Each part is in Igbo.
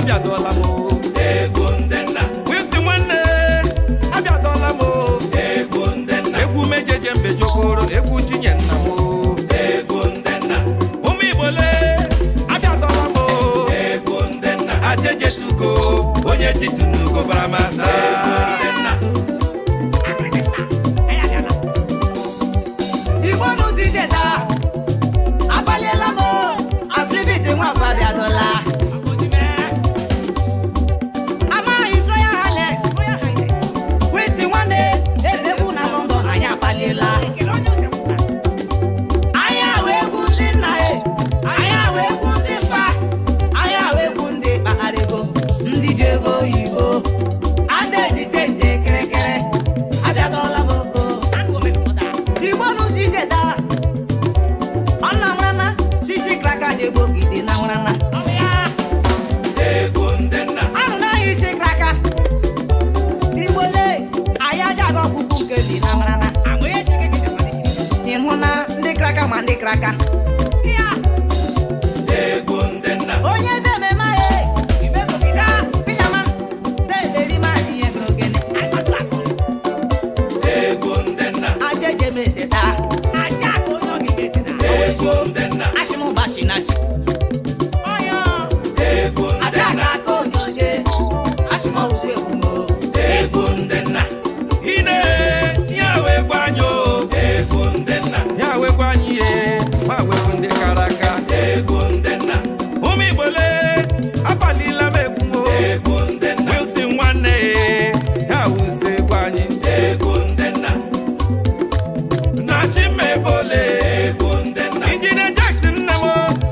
abịadọla m o. Egwu ndị nna. Wilson nwanne, abịadọla m o. Egwu ndị nna. Egwu mejeje mbejokoro, egwu chinye nna m o. Egwu ndị nna. Ụmụ Igbo lee, abịadọla m o. Egwu ndị nna. Ajejetugo, onye titunugo bara mata. Egwu ndị nna. Igbo n'ụzọ ije taa, abaliela m asibiti nwa abịadọla. Ama His Royal Highness Wilson nwanne Ezegwu na London, anyị abaliela. Anyị ahụ egwu ndị nna e, anyị ahụ egwu ndị mpa, anyị ahụ egwu ndị kpatara ego, ndị ji ego oyibo, a na-ejite nje kịrịkịrị, abịadọla m oko. Igbo n'ụzọ ije daa, ọ na mrana sisi kraka ji gbogide na mrana. Egwu ndị nna. Anụ n'ahịa isi kraka. Igbo lee, anyị aja aga ọkpụkpụ nke dị na mrana. Ịhụ na ndị kraka ma ndị kraka. Egwu ndị nna. Onye eze ememe ahụ, ka pinyama na-ederi ma ihe gụrụ gịnị. Egwu ndị nna. Aja eje m eseta. Egwu ndị nna. Ashịmụbashinachi. Egwu ndị Aja nna. aka aka onye ashịmọwụsụ ekwumo. Egwu ndị nna. Ine, ya wee gwa anyị o. Egwu ndị nna. Ya wee gwa anyị ihe, ma wepụ ndị kara aka. Egwu ndị nna. Ụmụ Igbo lee, abalịla m egwu o. Egwu ndị nna. Wilson nwanne, ya wụzi egwu anyị. Egwu ndị nna. Na Chimebole, Egwu ndị nna. Injinia Jackson nne m,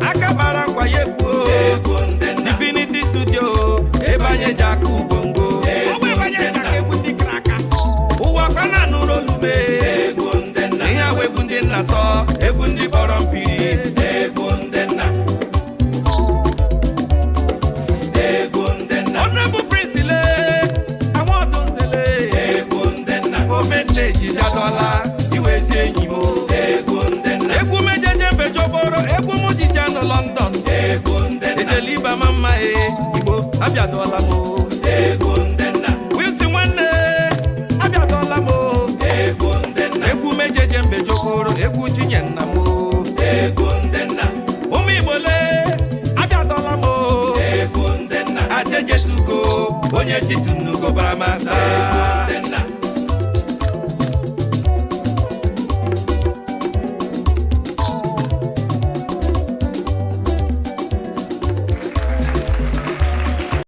aka bara nkwa ya ekwuo. Egwu ndị nna. Infinity Studio, ebe anyị ji aka ubongo. Egwu ndị nna. Ụwa kwa na anụrụ olume. Egwu ndị nna. Ihe ahụ egwu ndị nna sọ, egwu ndị kpọrọ mpiri. Egwu ndị nna. Egwu ndị nna. Honorable Prince le, àwọn ọdún nzele. Egwu ndị nna. Gọọmenti ejiji adọla, iwe ezi enyi m. Egwu ndị nna. Egwu mejeje mbejoboro, egwu m jije nọ London. Egwu ndị nna. Ejele ịba ma mma e, Igbo abịadọla m o. Egwu ndị nna. Wilson nwanne, abịadọla m o. Egwu ndị nna. Egwu mejeje mbejoboro, egwu chinye nna m o. Egwu ndị nna. Ụmụ Igbo lee, abịadọla m o. Egwu ndị nna. Ajejetugo, onye titunugo bara mata. Egwu